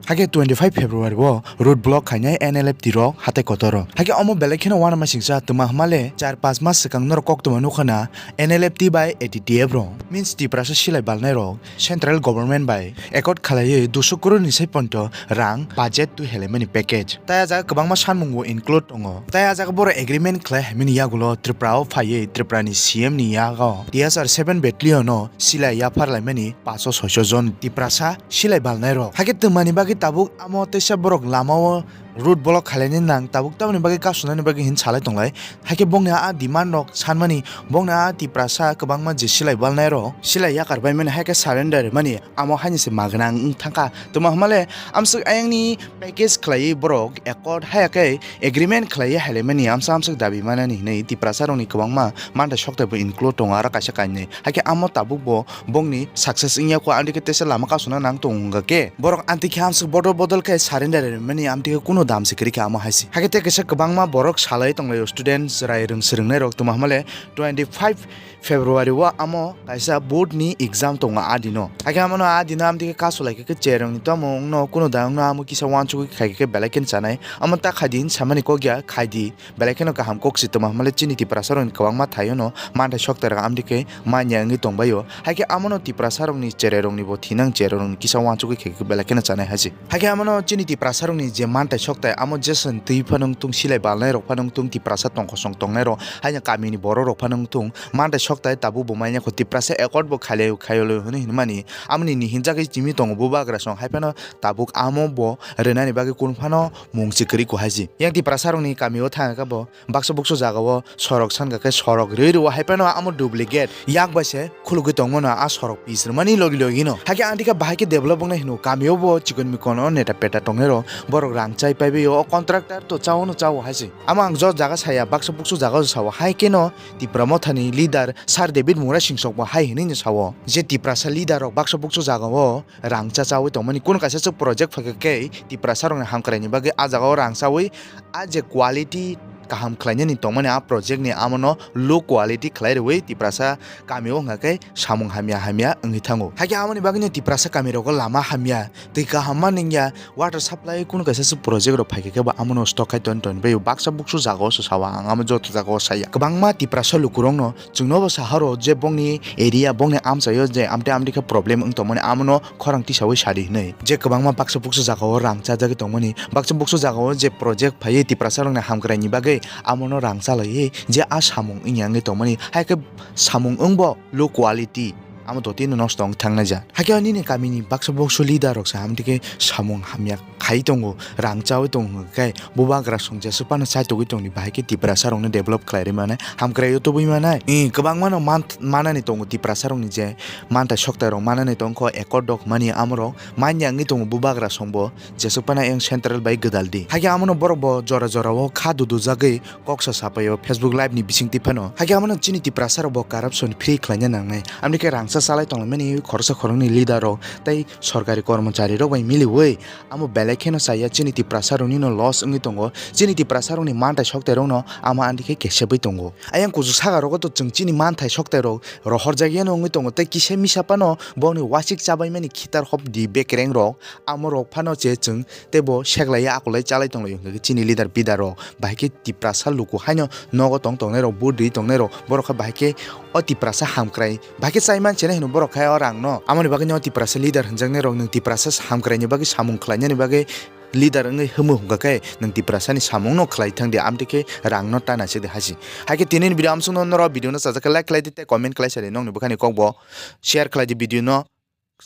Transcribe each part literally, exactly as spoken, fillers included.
Hakhe twenty five February o road block khainai N L F T rok hatai kotor o. Hakhe omo belai kheno uanamasingcha twma hwnmale char panch mas swkang norok koktwma nukha na N L F T bai A T T F rok, means Tiprasa silai balnai rok central government bai accord khlaiwi dusuk crore ni sai ponto rang budget twi helaimani package. Tai a jaga kwbangma sanmung bo include tongo. Tai a jaga borok agreement khlai haimani yagulo Tripura o phaiwi Tripura ni C M ni yago T S R seven battalion o silai yaphar laimani paanch soi jon Tiprasa silai balnai rok. Hakhe twmani bagwi tabuk amo teisa borok lama o road block khailani nang tabuk tamoni bagwi kasunani bagwi hin salai tonglai. Hakhe bongni a demand rok sanmani bongni a Tiprasa kwbangma je silai balnai rok silai yakar baimani hakhe surrender mani amo haini se magna wng thangkha. Twma hwnmale amswk ayangni package khlaiwi borok accord haya khe agreement khlaiwi hailaimani amsa amswk dabi manani hinwi Tiprasa rokni kwbangma manthai sokthai bo include tongo aro kaisa kainwi. Hakhe amo tabuk bo bongni success wngya kho, amtwi khe teisa lama kasuna nang tongo hwnkha khe borok amtwi khe amswk bodol bodol khe surrender mani amtwi khe kunu dam se kwrwi kha amo hai se. Hakhe tei kaisa kwbangma borok salai tonglaio students rai rwng swrwngnai rok twma hwnmale twenty five February o amo kaisa board ni exam tongo a dino. Hakhe amono a dino amtwi khe kasulai khe cherwng ni tamo wngno kuno da wngno amo kisa uansugwi khai khe belai kheno chanai. Amo ta khai di hinwi samani kok ya khai di. Belai kheno kaham kok si twma hwnmale chini Tiprasa rokni kwbangma thaio no manthai sokthai rok amtwi khe manya wngwi tongbaio. Hakhe amono Tiprasa rokni cherai rokni bo thinang cherai rokni kisa uansugwi khai khe belai kheno chanai hai se. Hakhe amono chini Tiprasa rokni je manthai sokthai amo Jason twi phano wngthung silai balnai rok phano wngthung Tiprasa tongkosong tongnai rok haino kamini borok rok phano wngthung manthai sokthai tabuk bo manya kho Tiprasa accord bo khailai khailai hwnwi hinmani amoni ni hinjagwi chimi tongo bubagra song hai phano tabuk amo bo rwnani bagwi kun phano mung si kwrwi kho hai se. Yang Tiprasa rokni kamio thangkha bo baksa buksu jagao sorok sankha khe sorok rwi rwo hai phano amo duplicate yak bai se khulugwi tongmano a sorok pis rwmani logi logi no. Hakhe amtwi khe bahai khe develop wngnai hino kamio bo chikon mikon o neta peta tongnai rok borok rang chai paibai o contractor to chao no chao hai se. Amo ang jo jaga saya baksa buksu jaga o sao hai khe no Tipra Motha ni leader Sir David Murasing sok bo hai hinwi no sao je Tiprasa leader rok baksa buksu jagao rang cha chawi tongmani kuno kaisa se project phaikha khe Tiprasa rokni hamkrai ni bagwi a jagao rang chawi a je quality kaham khlainani tongmani a project ni amono low quality khlai rwi Tiprasa kamio wngkha khe samung hamya hamya wngwi thango. Hakhe amoni bagwino Tiprasa kamirogo lama hamya, twi kaham ma nungya, water supply kuno kaisa se project rok phaikha khe bo amono stock khai ton ton bai baksa buksu jagao se sawa ang amo joto jagao saya. Kwbangma Tiprasa lukurokno chwngno bo saharo je bongni area bongni amchaio je amtwi amtwi khe problem wng tongmani amono khorang tisawi sadi hinwi je kwbangma baksa buksu jagao rang chajagwi tongmani baksa buksu jagao je project phaiwi Tiprasa rokni hamkrai ni bagwi amono rang chalaiwi je a samung wngya wngwi tongmani hai khe samung wngbo low quality amo totino nosto wng thangnai ja. Hakhe nini kamini baksa buksu leader rok sa amtwi khe samung hamya khai tongo, rang chawi tongo hwnkhe bubagra song jeswk phano chaitogwi tongdi bahai khe Tiprasa rokno develop khlai rwi manai, hamkrai o tubui manai. Ih, kwbangmano man-, manani tongo Tiprasa rokni je manthai sokthai rok manani tongkho accord dok mani amorok manya wngwi tongo bubagra songbo jeswk phano ayang central bai gwdaldi. Hakhe amono borokbo jora jorao kha dudujagwi kok sa sapaio Facebook live ni bisingtwi phano. Hakhe amono chini Tiprasa rokbo corruption free khlaina nangnai. Amtwi khe rangsa chalai tonglaimani khoroksa khoroknwi leader rok tei sorkari kormochari rok bai miliwi amo belai kheno chaya chini Tiprasa rokni no loss wngwi tongo. Chini Tiprasa rokni manthai sokthai rokno amo amtwi khe kesebwi tongo. Ayang kuchuk saka rogo to chwng chini manthai sokthai rok rohorjak yano wngwi tongo tei kisa misa phano bongni wasik chabaimani khitar hop di bekereng rok amo rok phano che chwng tei bo seklaiya akolai chalai tonglaio hwnkhe chini leader pidar rok bahai khe Tiprasa luku haino nogo tong tongnai rok vote rwi tongnai rok borok khe bahai khe o Tiprasa hamkrai bahai khe chaiman chenai hino borok khe o rang no amoni bagwi no Tiprasa leader hwnjaknai rok nwng Tiprasa hamkrai ni bagwi samung khlainani bagwi leader wngwi hwmwi hwnkha khe nwng Tiprasa ni samung no khlai thang di amtwi khe rang no tana se di hasi hai khe tini ni video amsong no norok video no chajak khe like khlai di tei comment khlai sa di nokni bwkhani kok bo share khlai di video no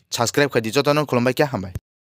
subscribe khlai di joto no khulumbai khe hambai.